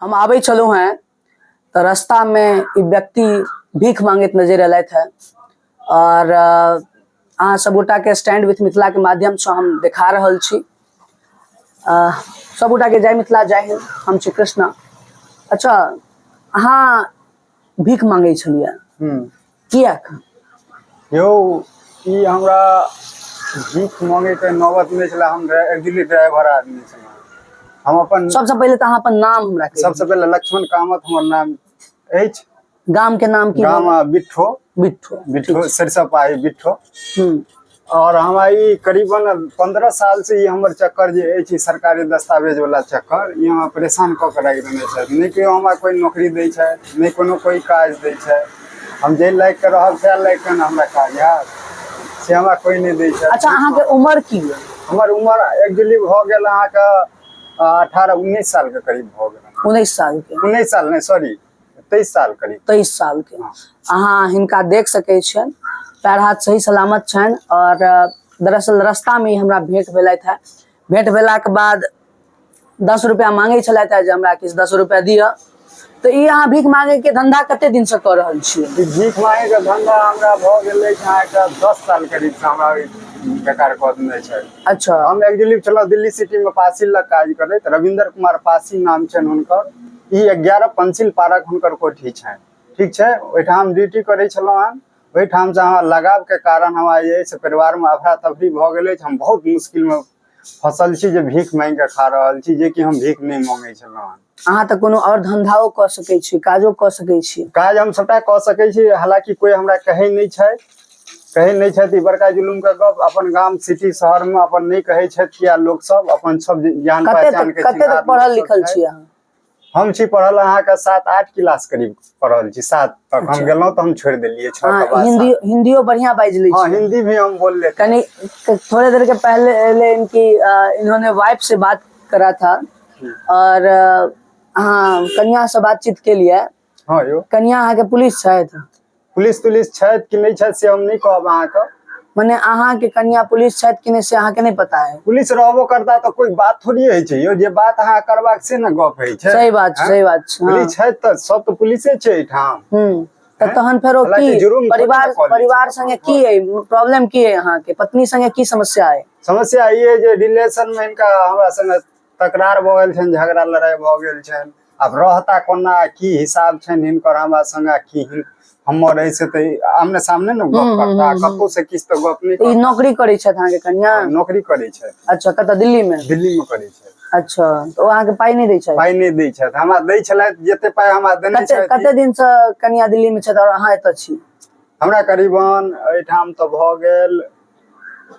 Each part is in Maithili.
हम आबै छलहुँ हेँ तऽ रस्तामे ई व्यक्ति भीख मांगैत नजरि एलथि हेँ आओर अहाँ सबगोटाके स्टैंड विथ मिथिलाके माध्यमसँ हम देखा रहल छी। सबगोटाके जय मिथिला जय हिन्द। हम छी कृष्णा। अच्छा, अहाँ भीख मांगै छलियै, किएक? यौ, ई हमरा भीख मांगैके नौबत नहि छलै। हम एक्चुअली ड्राइवर आदमी छलहुँ। हम अपन सबसँ पहिले तऽ अहाँ अपन नाम हमरा कहि सबसँ पहिले लक्ष्मण कामत हमर नाम अछि। गाम के नाम की? गाम बिट्ठो। बिट्ठो। बिट्ठो, सरिसब पाही बिट्ठो। और हमरा ई करीबन 15 साल से ई हमर चक्कर जे अछि, सरकारी दस्तावेज वाला चक्कर, ई हमरा परेशान कऽ के राखि देने छथि। नहि केओ हमरा कोइ नौकरी दै छथि, नहि कोनो कोइ काज दै छथि। हम जाहि लायक के रहब सएह लायक के ने हमरा काज हैत, से हमरा कोइ नहि दै छथि। अच्छा, अहाँके उमर की यऽ? हमर उमर एक्चुअली भऽ गेल अहाँके 18-19 साल के करीब भऽ गेल। 19 साल के? 19 साल नहि, सॉरी, 23 साल करीब। 23 साल के। अहाँ हिनका देख सकै छियनि, पैर हाथ सही सलामत छनि। और दरअसल रास्ता में ही हमरा भेंट भेलथि है। भेंट भेलाके बाद 10 रुपया मांगै छलथि है जे हमरा किछु 10 रुपया दिअ। तऽ ई अहाँ भीख मांगे के धंधा कते दिन से कऽ रहल छियै? ई भीख मांगे के धंधा हमरा भऽ गेल अछि अहाँके 10 साल करीब से हमरा ई बेकार कऽ देने छै। हम एक्चुअली छलहुँ दिल्ली सिटी में पासी लग काज करैत। रविंदर कुमार पासी नाम छनि हुनकर। ई 11 पंसिल पारक हुनकर कोठी छनि, ठीक छै। ओहिठाम ड्यूटी करै छलहुँ हन। ओहिठामसँ हमरा लगावके कारण हमरा जे अछि से परिवारमे अफरा तफरी भऽ गेल अछि। हम बहुत मुश्किलमे फसल छी जे भीख मांगि कऽ खा रहल छी, जेकि हम भीख नहि मांगै छलहुँ हन। अहाँ तऽ कोनो आओर धंधाओ कऽ सकै छी, काजो कऽ सकै छी। काज हम सबटा कऽ सकै छी, हालांकि कोइ हमरा कहै नहि छथि, कहै नहि छथि। ई बड़का जुलुमके गप। अपन गाम सिटी शहरमे अपन नहि कहै छथि, किया लोक सब अपन सब जान कते पहचान तक के कते तक चिन्हार पढ़ल लोक सब लिखल छथि। छी अहाँ? हम छी पढ़ल अहाँके 7-8 क्लास करीब पढ़ल छी। 7 तक हम गेलहुँ तऽ हम छोड़ि देलियै, 6 अहाँ के बाद हिंदी 7। हिंदियो बढ़िया बाजि लै हाँ छी? हिंदी भी हम बोल लेते। कनी थोड़े देर के पहले इनकी इन्होंने वाइफ से बात करा था और अहाँ कनिया से बातचीत के लिए। हाँ यौ। कनिया अहाँके पुलिस छथि? पुलिस तुलिस छथि कि नहि छथि से हम नहि कहब अहाँके। मने अहाँके कनिया पुलिस छथि कि नहि से अहाँके नहि पता है? पुलिस रहबो करता तऽ कोई बात थोड़ी होइ छै यौ। जे बात अहाँ करबाक से ने गप होइ छै। सही बात छै, सही बात छै, हाँ। पुलिस छथि तऽ सब तऽ पुलिसे छै एहिठाम। तऽ तहन फेरो हालांकि की जुर्म थोड़ी परिवार ने कऽ लै छै परिवार ककरो संगे की है प्रॉब्लम, की है अहाँके पत्नी संगे की समस्या है? समस्या ई है जे रिलेशन में हिनका हमरा संगे तकरार भऽ गेल छनि, झगड़ा लड़ाई भऽ गेल छनि। आब रहता कोना, की हिसाब छनि हिनकर हमरा संगे, की हमर ऐसे तऽ आमने सामने ने गप करता, कतौ से किछु तऽ गप नहि ई करता। नौकरी करै छथि अहाँके कनिया? हँ, नौकरी करै छथि। अच्छा, कतऽ, दिल्ली मे? दिल्ली मे करै छथि। अच्छा, तऽ ओ अहाँके पाइ नहि दै छथि? पाइ नहि दै छथि। हमरा दै छलथि जते पाइ हमरा देने कते छथि। कते दिन से कनिया दिल्ली मे छथि और अहाँ एतऽ छी? हमरा करीबन एहिठाम तऽ भऽ गेल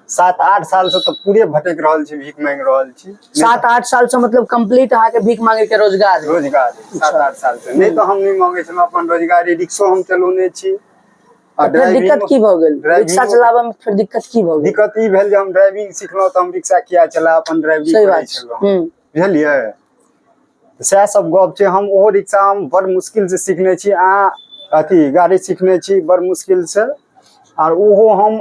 7-8 साल से तऽ पूरे भटकि रहल छी, भीख मांगि रहल छी। 7-8 साल से मतलब कंप्लीट अहाँके भीख मांगे के रोजगार है? रोजगार 7-8 साल से। नहि तऽ हम नहि मांगे छलहुँ, अपन रोजगारी रिक्शो हम चलौने छी। आ तऽ फेर दिक्कत ड्राइविंगो की भऽ गेल रिक्शा ड्राइविंगो चलाबऽ मे? फेर दिक्कत की भऽ गेल? दिक्कत ई भेल जे हम ड्राइविंग सिखलहुँ तऽ हम रिक्शा किया चला, अपन ड्राइविंग सही करै बात छै। छलहुँ। बुझलियै, सएह सब गप छै। हम ओहो रिक्शा हम बड़ मुश्किल से सिखने छी, अहाँ अथी गाड़ी सिखने छी बड़ मुश्किल से। आर ओहो हम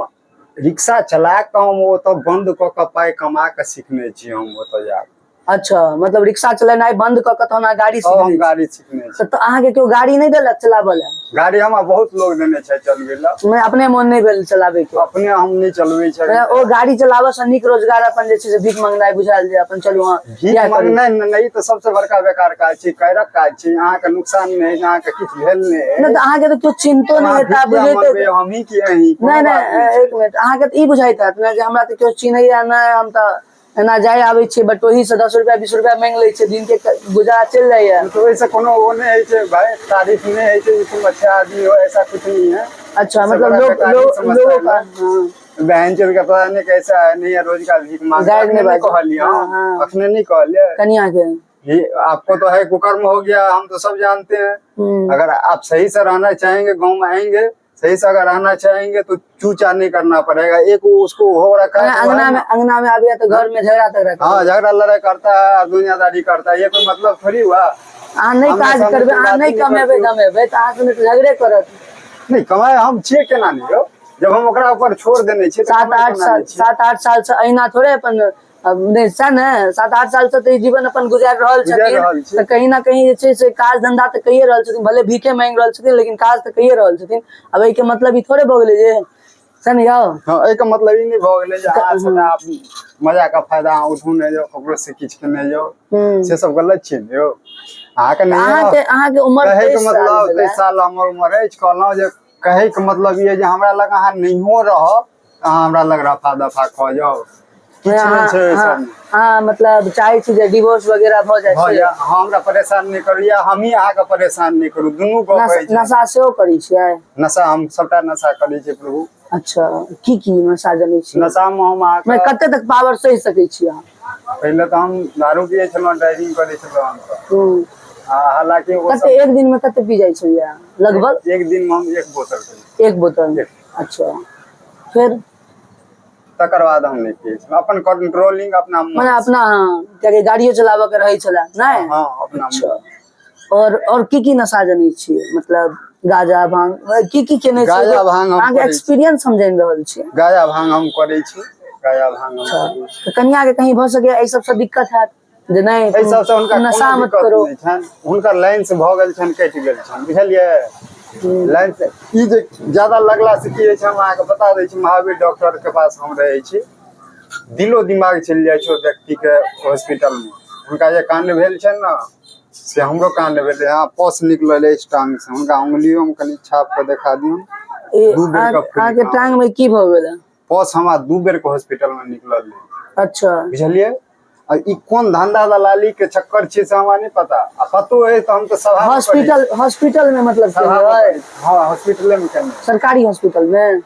रिक्शा चला कऽ हम ओतऽ बंद कऽ कऽ पाइ कमा कऽ सिखने छी हम ओतऽ जाकऽ। अच्छा, मतलब रिक्शा चलेनाइ बंद कऽ कऽ तहन अहाँ गाड़ी तब हम सिखने छी? गाड़ी सिखने छी। तऽ अहाँके केओ गाड़ी नहि देलक चलाबऽ लए? गाड़ी हमरा बहुत लोग देने छै चलबै लए। नहि, अपने मोन नहि भेल चलाबै के? अपने हम नहि चलबै छै। ओ गाड़ी चलाबऽ से नीक रोजगार अपन जे छै से भीख मंगनाइ बुझायल जे अपन चलू अहाँ भीख किया करू? मंगनाइ नहि तऽ सबसे बड़का बेकार काज छै, कैरक काज छै। अहाँके नुकसान नहि अछि, अहाँके किछु भेल नहि नहि अछि। तऽ अहाँके तऽ केओ चिन्हतो नहि अहाँ हेता भीख किया बुझैते मंगबै, हमही की अहीं, कोनो नहि बात नहि नहि छै। एक मिनट, अहाँके तऽ ई बुझाइत हैत ने जे हमरा तऽ केओ चिन्हैया नहि, हम तऽ एना जाय आबै छियै बटोही से 10 रुपया 20 रुपया मांगि लै छियै, दिन के गुजारा चलि जाइया। तो ओहिसँ कोनो ओ नहि होइ छै भाई, तारीफ नहि होइ छै जे तुम अच्छा आदमी हो, ऐसा कुछ नहीं है। अच्छा, इससे मतलब बड़ा लोग बेकार नहीं लोग समझता लोगों है का लोग। हाँ। बहन चोद के पता नहीं कैसा है, नहीं है रोज का भीख मांगता। गाइड अखने नहीं नहीं बाजू। कहलियै हाँ, हम, हाँ। अखने नहीं कहलियै कनिया के। ये आपको तो है कुकर्म हो गया, हम तो सब जानते हैं। अगर आप सही से रहना चाहेंगे, गांव में आएंगे, सही से अगर रहना चाहेंगे तो चूचा नहीं करना पड़ेगा। एक वो उसको हो रखा है तो वो अंगना है में ना। अंगना में आ गया तो घर में झगड़ा तगड़ा। हाँ, झगड़ा लड़ाई करता है, दुनियादारी करता है, ये कोई मतलब थोड़ी हुआ? अहाँ नहि आमने काज सामने करबै, कोई अहाँ बात नहि ही नहीं कमेबै करते हो। धमेबै तऽ अहाँ सङ्गे तऽ झगड़े करत। नहीं कमाए हम छियै केना नहीं यौ, जब हम ओकरा ऊपर छोड़ देने छियै तऽ सात कमाइ आठ केना साल नहि छियै? 7-8 साल से अहिना थोड़े अपन अब नहि सएह ने, 7-8 साल से तऽ ई जीवन अपन गुजारि रहल गुजारि छथिन। रहल छी। तऽ कहीं ना कहीं जे छै से काज धंधा तऽ कइए रहल छथिन, भले भीखे मांगि रहल छथिन लेकिन काज तऽ कइए रहल छथिन। आब एहिके मतलब ई थोड़े भऽ गेलै जे सएह ने यौ। हँ, एहिके मतलब ई नहि भऽ गेलै जे अहाँ सबटा मजा के फायदा अहाँ उठू नहि जाउ, ककरो से किछु के नहि जाउ, से सब गलत छै ने यौ। अहाँके नहि अहाँके उमर कहैके 23 साल मतलब भेलै। 23 साल हमर उमर अछि। कहलहुँ जे कहैके मतलब ई है जे हमरा लग अहाँ नहियो रहब, अहाँ हमरा लग रफा दफा कऽ जाउ, किछु नहि छै ओहि सबमे। अहाँ मतलब चाहै छी जे डिवोर्स वगैरह भऽ जाइ भऽ छै? जाय, अहाँ हमरा परेशान नहि करू या हमही अहाँके परेशान नहि करू, दुनू गप अछि। नशा सेहो करै छियै? नशा हम सबटा नशा करै छियै प्रभु। अच्छा, की की नशा जनै छी? नशा मे हम अहाँके कते तक पावर सहि सकै छी अहाँ? पहिले तऽ हम दारू पियै छलहुँ, ड्राइविंग करै छलहुँ हम तऽ। आ हालांकि ओ कते एक दिन में कते पी जाइ छलियै अहाँ लगभग? एक दिन मे हम 1 बोतल पी। 1 बोतल? एक। अच्छा, फिर तकर बाद हम नहि पियै छलहुँ, अपन कंट्रोलिंग अपना मोन मने से। अपना, हाँ, कियाकि गाड़ियो चलाबऽ के रहै छलै नहि? हाँ, अपना अच्छा। मोन। और की की नशा जनै छियै? मतलब गाजा भांग की की केने छियै? गाजा भांग हम अहाँके करै छी। एक्सपीरियंस हम जानि रहल छी। गाजा भांग हम करै छी, गाजा भांग हम करै छी। तऽ कनिया के कहीं भऽ सकैए एहि सबसँ दिक्कत हैत जे नहि, एहि सबसँ हुनका तुम नशा कोनो मत दिक्कत करो। नहि छनि, हुनकर लाइन से भऽ गेल छनि, कटि गेल छनि, बुझलियै? लाइन से ई जे ज्यादा लगला से की होइ छै हम अहाँके बता दै छी। महावीर डॉक्टर के पास हम रहै छी, दिलो दिमाग चलि जाइ छै ओ व्यक्ति के हॉस्पिटल मे। हुनका जे काण्ड भेल छनि ने से हमरो काण्ड भेलै। हाँ, पस निकलल अछि टांग से, हुनका उंगलियो मे कनि छाप के देखा दियौ। 2 बेर के फूलि अहाँके काम। टांग मे की भऽ गेल? पस हमरा 2 बेर के हॉस्पिटल मे निकलल रहै। अच्छा। बुझलियै? आ ई कोन धंधा दलाली के चक्कर छै से हमरा नहि पता, आ पतो अछि तऽ हम तऽ सभा मे करै छी। हॉस्पिटल में मतलब सभा मे केने? करै छी। हाँ, हॉस्पिटले मे केने। सरकारी हॉस्पिटल में?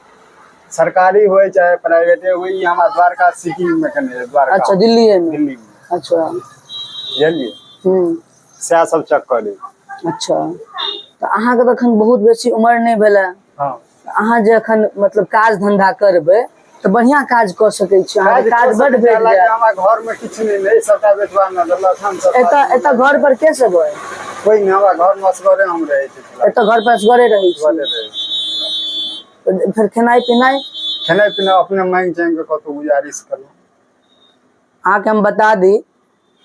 सरकारी हुए चाहे प्राइवेटे हुए, ई हमरा द्वारका सिटी में केने रहै, द्वारका। अच्छा, दिल्लीए में? दिल्ली में। अच्छा। बुझलियै? सएह सब चक्कर अछि। अच्छा, तऽ अहाँके तऽ एखन बहुत बेसी उमर नहि भेलै। हाँ। अहाँ जे एखन मतलब काज धंधा करबै तऽ बढ़िया काज कऽ सकै छी, अहाँके काज काज बड कऽ सकै छी, भेट हालांकि जायत। हमरा घर में किछु नहि रहै, सबटा बेचबा ने देलक हन, सबटा एतऽ घर पर के सब अइ? कोइ नहि, हमरा घर में असगरे हम रहै छी। एतऽ घर पर असगरे रहै छी? असगरे रहै छी। तऽ फेर खेनाइ पिनाइ? खेनाइ पिनाइ अपने मांगि चांगि कऽ कतहु गुजारिश केलहुँ। अहाँके हम बता दी,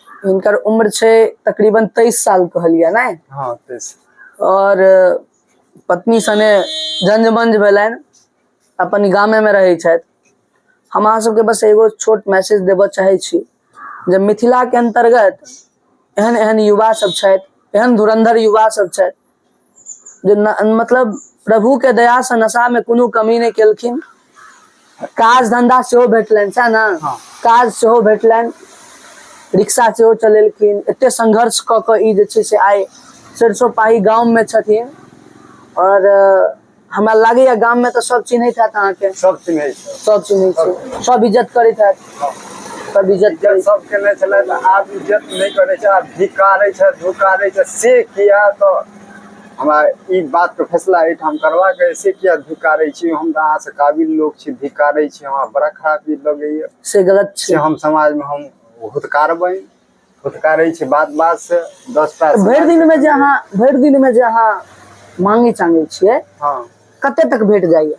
हिनकर उम्र छै तकरीबन 23 साल कहलियै ने? हाँ, 23। और पत्नी सने जंजमंज भेलनि, अपन गामे में रहै छथि। हम अहाँ सबके बस एगो छोट मैसेज देबऽ चाहै छी जे मिथिला के अंतर्गत एहन एहन युवा सब छथि, एहन धुरंधर युवा सब छथि जे मतलब प्रभु के दया से नशा में कोनो कमी नहि केलखिन, काज धंधा सेहो भेटलनि, सएह ने? हाँ। काज सेहो भेटलनि, रिक्शा सेहो चलेलखिन, एते संघर्ष कऽ कऽ ई जे छै से आइ सरिसो पाही गाम में छथिन। और हमरा लागैया गाम में तऽ सब चिन्हैत हैत अहाँके? सब चिन्है छै। सब चिन्है छै, सब इज्जत करैत हैत? हाँ। सब इज्जत इज्जत करै। सब केने छलै तऽ आब इज्जत नहि करै छै, आब धिकारै छै, धुकारै छै। से किया? तऽ हमरा ई बात के फैसला एहिठाम करबाक अछि, से किया धिकारै छी? हम तऽ अहाँ से काबिल लोक छी, धिकारै छी, हमरा बड़ा खराब ई लगैया। से गलत से छै। हम समाज में हम हुतकारबै, हुतकारै छी बात बात से 10 टा। भरि दिन में जे अहाँ, भरि दिन में जे अहाँ मांगे चांगे छियै, हाँ, कते तक भेट जाइया?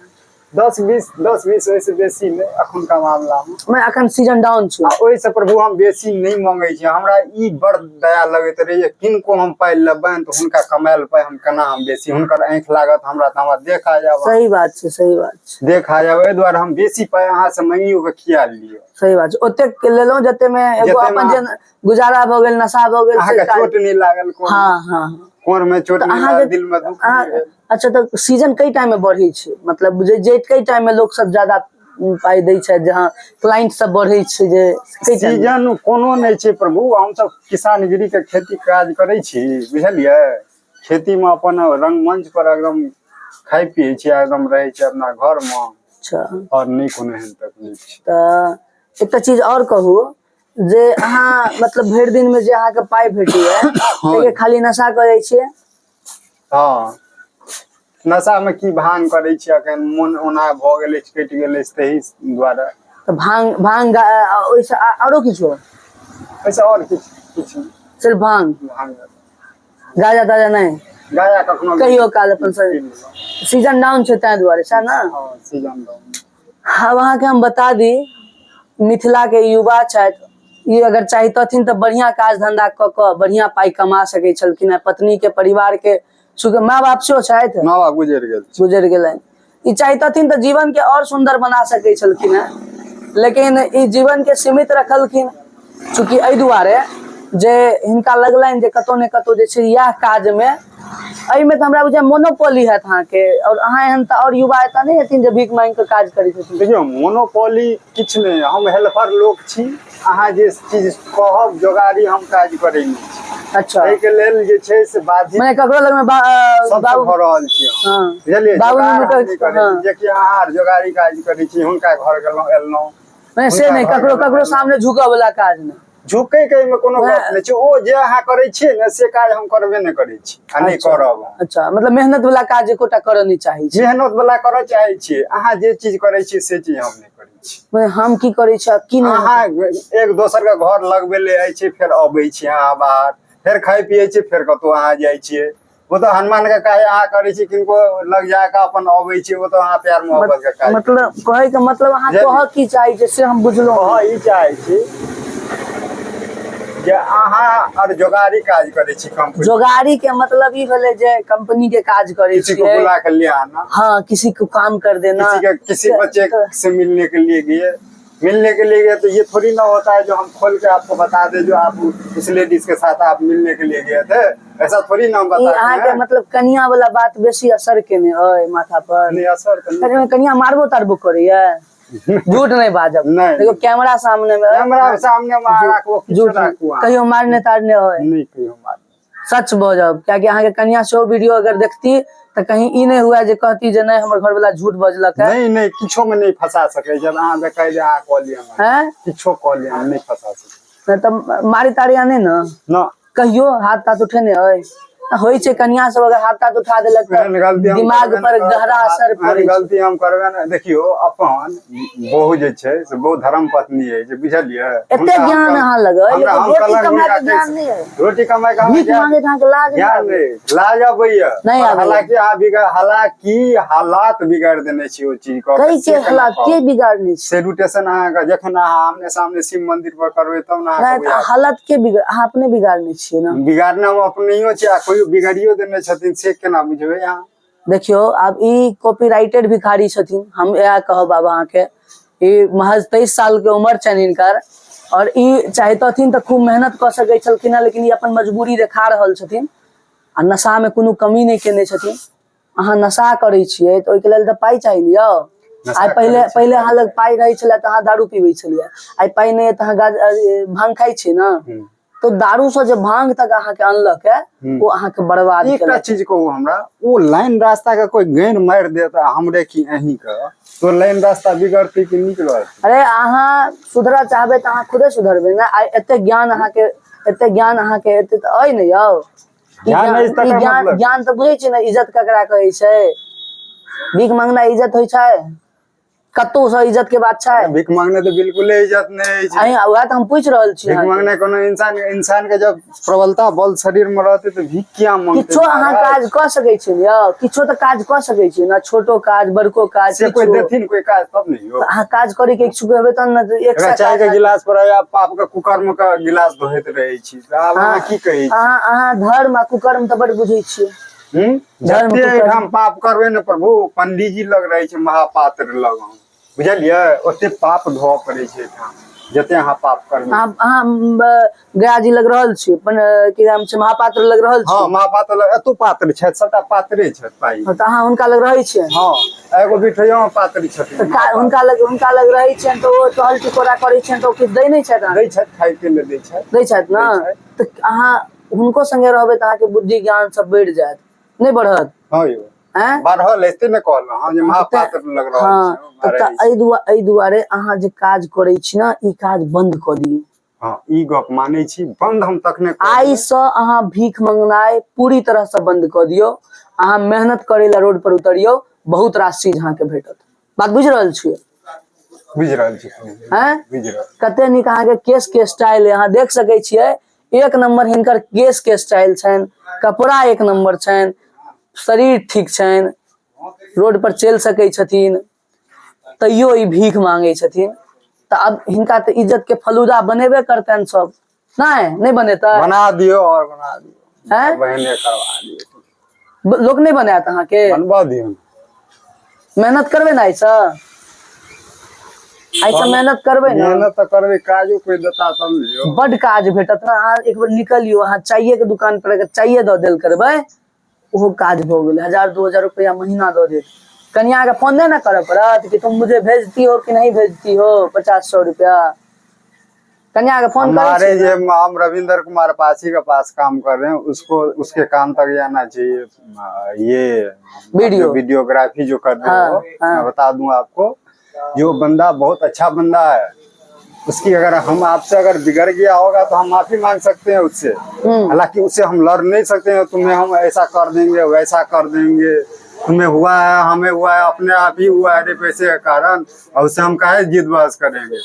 10-20, 10-20, ओहिसँ बेसी नहि अखुनका मामला मे। मैं अखन सीजन डाउन छै। आ ओहिसँ प्रभु हम बेसी नहि मंगै छी। हमरा ई बड़ दया लगैत रहैया, किनको हम पाइ लेबनि तऽ हुनका कमायल पाइ हम केना हम बेसी, हुनकर आँखि लागत हमरा तऽ हमरा देखा जायब। सही बात छै, सही बात छै। देखा जायब, एहि दुआरे हम बेसी पाइ अहाँ से मंगियो के किया लिअ? सही बात छै, ओतेक लेलहुँ जते मे एगो जते अपन मे जे गुजारा भऽ गेल, नशा भऽ गेल, से अहाँके काज। चोट नहि लागल कोन? हाँ, हाँ, हाँ। कोन मे चोट तऽ नहि अहाँके लागल, दिल मे दुख नहि अहाँ भेल। अच्छा, तऽ सीजन कई टाइम में बढ़ै छै? मतलब जे कई टाइम में लोक सब ज्यादा पाइ दै छथि, जहाँ क्लाइंट सब बढ़ै छै, जे कई टाइम में? सीजन कोनो नहि छै प्रभु, हमसब किसानगिरी के खेती काज करै छी, बुझलियै? खेती मे अपन रंगमंच पर एकदम खाइ पियै छी, एकदम रहै छी अपना घर मे। अच्छा। और नहि कोनो एहन तकलीफ छै। तऽ एकटा चीज और कहू जे अहाँ मतलब भरि दिन में जे अहाँके पाइ भेटैया ताहिके खाली नशा करै छियै? हँ, नशा मे की भांग करै छी, अखन मोन ओना भऽ गेल अछि, कटि गेल अछि, ताहि दुआरे। तऽ भांग, भांग ओहिसँ आरो किछो? ओहिसँ आओर किछु किछु नहि। सिर्फ भांग? भांग। गाजा ताजा नहि? गाजा कखनो कहियो काल अपन सीजन डाउन छै ताहि दुआरे, सएह ने? हँ, सीजन डाउन। आब अहाँके हम बता दी, मिथिला के युवा छथि ई अगर चाहितथिन तऽ बढ़िआँ काज धन्धा कऽ कऽ बढ़िआँ पाइ कमा सकै छलखिन हेँ पत्नीके परिवारके सुख माय बाप सेहो छथि। माँ बाप गुजरि गेल। गुजरि गेलनि। ई चाहितथिन तऽ जीवनके आओर सुन्दर बना सकै छलखिन हेँ, लेकिन ई जीवनके सीमित रखलखिन। चूँकि एहि दुआरे जे हिनका लगलनि जे कतहु ने कतहु जे छै इएह काजमे एहिमे तऽ हमरा बुझाइए मोनोपोली हैत अहाँके, आओर अहाँ एहन तऽ आओर युवा एतऽ नहि हेथिन जे भीख मांगि कऽ काज करैत हेथिन। देखियौ, मोनोपोली किछु नहि, हम हेल्पर लोक छी। अहाँ जे चीज कहब जोगारी हम काज करै नहि छी। एहिके लेल जे छै से बाधित मने ककरो लगमे सबसँ बाबू भऽ रहल छी हम। बुझलियै? बाबू जोगार हम हुनकर नहि करै छी। जेकि अहाँ आर जोगारी काज करै छी, हुनका घर गेलहुँ एलहुँ। नहि से हुनका नहि, घर ककरो गेलहुँ, ककरो एलहुँ। सामने झुकऽ वाला काज नहि। झुकै के एहिमे कोनो गप नहि छै। ओ जे अहाँ करै छियै ने से काज हम करबे नहि करै छी आ नहि करब हम। अच्छा, मतलब मेहनत वाला काज एकोटा करऽ नहि चाहै छी। मेहनत वाला करऽ चाहै छियै। अहाँ जे चीज करै छियै से चीज हम नहि करै छी। मने हम की करै छी आ की नहि। अहाँ एक दोसर के घर लगबै ले जाइ छी, फेर अबै छी अहाँ बाहर, फेर खाइ पियै छी, फेर कतहु अहाँ जाइ छियै। ओ तऽ हनुमान के काज अहाँ करै छी, किनको लग जाके अपन अबै छी, ओ तऽ अहाँ प्यार मोहब्बत के काज। मतलब कहै के मतलब अहाँ कहऽ की चाहै छी से हम बुझलहुँ। कहऽ ई चाहै छी जे अहाँ आर जोगारी काज करै छी कंपनी। जोगारी के मतलब ई भेलै जे कंपनी के काज करै किसी को छियै। बुला के ले आना। हाँ, किसी को काम कर देना। किसी के किसी बच्चे से मिलने के लिए गए, मिलने के लिए गए तो ये थोड़ी ना होता है जो हम खोल के आपको बता दे जो आप उस लेडीज के साथ आप मिलने के लिए गए थे, ऐसा थोड़ी ना हम ई बताते अहाँके हैं। मतलब कनिया वाला बात बेसी असर केने अइ माथा पर? नहीं, असर तो नहीं। अरे, कनिया मारबो तारबो करैया? झूठ नहीं बाजब। नहीं। देखो कैमरा सामने में। कैमरा सामने में राखबो, किछु झूठ नहीं। राखू अहाँ। कहियो मारने तारने होय? नहीं कहियो मारने। सच बजब, कियाकि अहाँके कनिया सेहो वीडियो अगर देखती तऽ कहीं ई नहि हुए जे कहती जे नहि हमर घरवाला झूठ बजलक है। नहीं नहीं, किछो में नहीं फंसा सकै जब अहाँ देखै जे अहाँ कऽ लिअ हमरा। हैं? किछो कऽ लिअ, हम नहि फंसा सकै। नहि तऽ मारी तारी आने न? न। कहियो हाथ ताथ उठेने अइ? होइ छै कनिया सब अगर हाथ ताथ उठा देलक एहन तऽ गलती हम दिमाग करबे पर नहि करब। गहरा असर एहन पड़ै छै। गलती हम करबे ने। देखियौ, अपन बहु जे छै से बहुत धर्म पत्नी अछि, बुझलियै? एते हुनका हम ज्ञान अहाँ लग अइ, हमरा लेकिन हम रोटी कलंक कमाय हुनका के ज्ञान कहि नहि अइ। रोटी कमाय के हमरा भीख ज्ञान मांगे अहाँके लाज नहि ज्ञान आबैए? नहि, लाज अबैया। नहि पर आबैए। हालांकि अहाँ बिगाड़ हालांकि हालात बिगाड़ देने छी ओ चीज के। कै से के केना हालात कहब? के बिगाड़ने छै? सेल्यूटेशन अहाँके जखन अहाँ आमने सामने शिव मंदिर पर करबै तब ने अहाँके नहि तऽ बुझायत। हालत के बिगाड़ अहाँ अपने बिगाड़ने छियै ने। बिगाड़ने हम अपनहियो छी आ कोइ बिगाड़ियो देने छथिन से केना बुझबै अहाँ? देखियौ, आब ई कॉपीराइटेड भिखारी छथिन, हम इएह कहब आब अहाँके। ई महज 23 साल के उम्र छनि हिनकर, और ई चाहितथिन तऽ खूब मेहनत कऽ सकै छलखिन हेँ, लेकिन ई अपन मजबूरी देखा रहल छथिन आ नशामे कोनो कमी नहि केने छथिन। अहाँ नशा करै छियै तऽ ओहिके लेल तऽ पाइ चाही ने यौ। नशा आइ पहिले करै छी, पहिले पाइ अहाँ लग पाइ रहै छलै तऽ अहाँ दारू पीबै छलियै, आइ पाइ नहि अइ तऽ अहाँ भांग खाइ छियै ने। तो दारू से जे भांग तक अहाँके अनलक है ओ अहाँके बर्बाद एकटा केलक। चीज कहू हमरा, ओ लाइन रास्ता के कोई गेन मारि देत आ हमरे की अहीं के, तो लाइन रास्ता बिगड़तै कि नीक रहतै? अरे अहाँ सुधरऽ चाहबै तऽ अहाँ खुदे सुधरबै ने। आइ एते ज्ञान अहाँके, एते ज्ञान अहाँके एते तऽ अइ ने यौ। ई ज्ञान अछि ई तकर ज्ञान मतलब? ज्ञान तऽ बुझै छियै ने इज्जत ककरा कहै छै। भीख मंगनाइ इज्जत होइ छै? कतौ से इज्जत के बात छै? भीख मांगने तऽ बिल्कुले इज्जत नहि अछि। अहीं वएह तऽ हम पूछि रहल छी भीख अहाँके। मांगने कोनो इंसान इंसान के जब प्रबलता बल शरीर में रहते तऽ भीख किया मांगते? किछो अहाँ महाराज? काज कऽ सकै छी ने यौ, किछो तऽ काज कऽ सकै छी ने, छोटो काज बड़को काज से कोई किछो। देथिन कोई काज तब ने यौ। तऽ अहाँ काज करे के इच्छुक हेबै तहन ने एक एकरा सए चाय के काज। गिलास पर आब पाप के कुकर्म के गिलास धोइत रहै छी तऽ आब अहाँ की कहै छी? अहाँ अहाँ धर्म आ कुकर्म तऽ बड़ बुझै छियै। धर्म जते कुकर्म। एहिठाम पाप करबै ने प्रभु, पंडीजी लग रहै छै महापात्र लग हम, बुझलियै? ओते पाप धोअ पड़ै छै एहिठाम जते अहाँ पाप करबै। अहाँ अहाँ गया जी लग रहल छी अपन की नाम छै महापात्र लग रहल छी? हँ, महापात्र लग एतो पात्र छथि, सबटा पात्रे छथि पाइ। हँ, तऽ अहाँ हुनका लग रहै छियै? हँ, एगो बिठैयो मे पात्र छथिन। तऽ हुनका लग रहै छियनि तऽ ओ टहल टिकोरा करै छियनि तऽ ओ किछु दै नहि छथि अहाँके? दै छथि, खाय के लेल दै छथि। दै छथि ने? दै छथि। तऽ अहाँ हुनको संगे रहबै तऽ अहाँके बुद्धि ज्ञान सब बढ़ि जायत, नहि बढ़त? हँ यौ। आँय? बढ़ल एते ने कहलहुँ हँ जे महापात्र लग रहल हँ छी तऽ रहै तऽ छी। एहि दुआरे अहाँ जे काज करै छी ने, ई काज बन्द कऽ दियौ। हँ, ई गप मानै छी, बंद हम तखने कऽ आइ देबै। से अहाँ भीख मंगनाइ पूरी तरह से बंद कऽ दियौ। अहाँ मेहनत करै लए रोड पर उतरियौ, बहुत रास चीज अहाँके भेटत। बात बुझि रहल छियै? बुझि रहल छी। आँय? बुझि रहल। कते नीक अहाँके केश के स्टाइल अइ, अहाँ देख सकै छियै। एक नंबर हिनकर केश के स्टाइल छनि, कपड़ा एक नंबर छनि, शरीर ठीक छनि, रोड पर चलि सकै छथिन, तैयो ई भीख मांगै छथिन। तऽ तऽ आब हिनका तऽ इज्जत के फलूदा बनेबे करतनि सब। नहि नहि बनेतै? बना दियौ और बना दियौ। हैं? बहने करवा दियौ। लोक नहि बनायत अहाँके? बनबा दियौ। मेहनत करबै ने आइसँ? आइसँ मेहनत करबै ने? मेहनत तऽ करबै, काजो कोइ देता तब ने यौ। बड काज भेटत ने। अहाँ एक बेर निकलियौ, अहाँ चाइए के दुकान पर अगर चाइए दऽ देल करबै, ओहो काज भऽ गेलै। 1000-2000 रुपया महीना दऽ देत। कनिया के फोन नहि ने करऽ पड़त कि तुम मुझे भेजती हो कि नहीं भेजती हो 50-100 रुपया। कन्या के फोन करै हमारे छियै ये हम रविंद्र कुमार पासी के पास काम कर रहे हैं, उसको उसके काम तक जाना चाहिए ये वीडियो। जो वीडियोग्राफी जो कर रहे हो। हाँ। मैं बता दूं आपको, जो बंदा बहुत अच्छा बंदा है, उसकी अगर हम आपसे अगर बिगड़ गया होगा तो हम माफी मांग सकते हैं उससे। हालांकि उससे हम लड़ नहीं सकते हैं, तुम्हें हम ऐसा कर देंगे वैसा कर देंगे, तुम्हें हुआ है हमें हुआ है, अपने आप ही हुआ है रे पैसे के कारण, और उससे हम काहे जिद बहस करेंगे?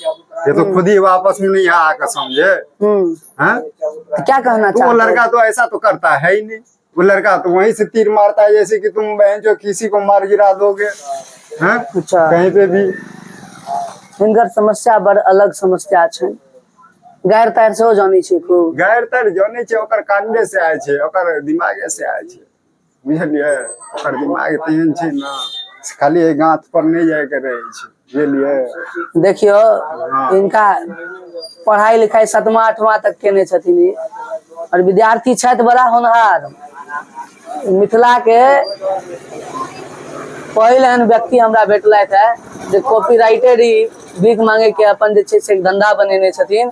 ये तो खुद ही वापस में नहीं यहाँ आकर समझे। हैं? तो क्या कहना तो वो चाहते लड़का हो? तो ऐसा तो करता है ही नहीं। वो लड़का तो वहीं से तीर मारता है, जैसे कि तुम बहन जो किसी को मार गिरा दोगे। हैं? अच्छा। कहीं पे भी। हिनकर समस्या बड़ अलग समस्या छै। गारि तारि सेहो जानै छियै खूब? गैर तर जानै छै, ओकर कानवे से आय छै, ओकर दिमागे से आय छै, बुझलियै? ओकर दिमाग तेहन छै ने, खाली एहि गाँठ पर नहि जायके रहै छै, बुझलियै? देखियौ, हाँ। हिनका पढ़ाई लिखाई 7वां 8वां तक केने छथिन ई, और विद्यार्थी छथि बड़ा होनहार। मिथिला के पहिल एहन व्यक्ति हमरा भेटलथि है जे कॉपीराइटेड ई भीख मांगे के अपन जे छै से एक धंधा बनेने छथिन,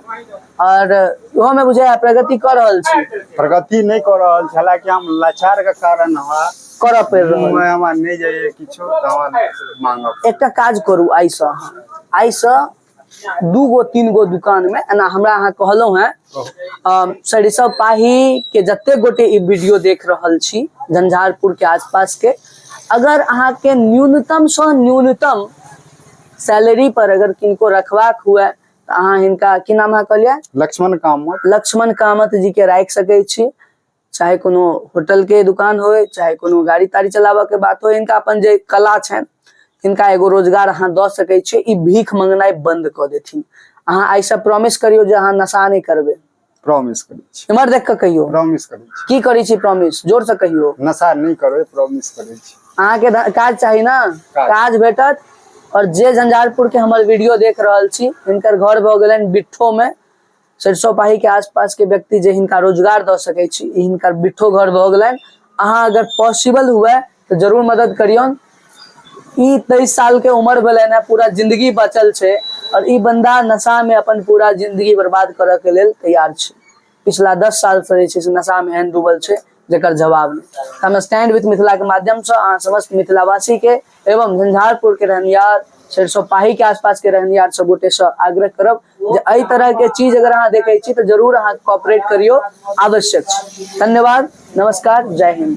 और ओहो में बुझाय प्रगति कऽ रहल छी। प्रगति नहि कऽ रहल छी, हालांकि हम लाचार के कारण हमरा करऽ पड़ि रहल। मुँह मे हमरा नहि जाइए किछो तऽ हमरा मांगऽ। एकटा काज करू, आइसँ अहाँ आइसँ 2 गो 3 गो दुकान में एना हमरा अहाँ कहलहुँ हेँ, सरिसब पाही के जते गोटे ई वीडियो देख रहल छी, झंझारपुर के आसपास के, अगर अहाँके न्यूनतम सँ न्यूनतम सैलरी पर अगर किनको रखबाक हुए तऽ अहाँ हिनका, की नाम अहाँ कहलियै? लक्ष्मण कामत। लक्ष्मण कामत जी के राखि सकै छी। चाहे कोनो होटल के दुकान होय, चाहे कोनो गाड़ी ताड़ी चलाबऽ के बात होय, हिनका अपन जे कला छनि हिनका एगो रोजगार अहाँ दऽ सकै छियै। ई भीख मंगनाइ बंद कऽ देथिन। अहाँ आइसँ प्रॉमिस करियौ जे अहाँ नशा नहि करबै। प्रॉमिस करै छी। इम्हर देख कऽ कहियौ। प्रॉमिस करै छी। की करै छी प्रॉमिस? जोर से कहियौ। नशा नहि करबै, प्रॉमिस करै छी। अहाँके काज चाही ने? काज भेटत। और जे झंझारपुर के हमर वीडियो देख रहल छी, हिनकर घर भऽ गेलनि बिट्ठो में, सरिसो पाही के आसपास के व्यक्ति जे हिनका रोजगार दऽ सकै छी, ई हिनकर बिट्ठो घर भऽ गेलनि। अहाँ अगर पॉसिबल हुए तऽ जरूर मदद करियौन। ई 23 साल के उम्र भेलनि है, पूरा जिंदगी बचल छै, और ई बंदा नशा में अपन पूरा जिंदगी बर्बाद करऽ के लेल तैयार छै। पिछला 10 साल से जे छै से नशा में एहन डूबल छै जकर जवाब नहि। हम स्टैंड विथ मिथिला के माध्यम से अहाँ समस्त मिथिलावासी के एवं झंझारपुर के रहनिहार, सरिसो पाही के आसपास के रहनिहार सब गोटे से आग्रह करब जे एहि तरह के चीज अगर अहाँ देखै छी तऽ जरूर अहाँ कॉपरेट करियौ, आवश्यक छै। धन्यवाद, नमस्कार, जय हिंद।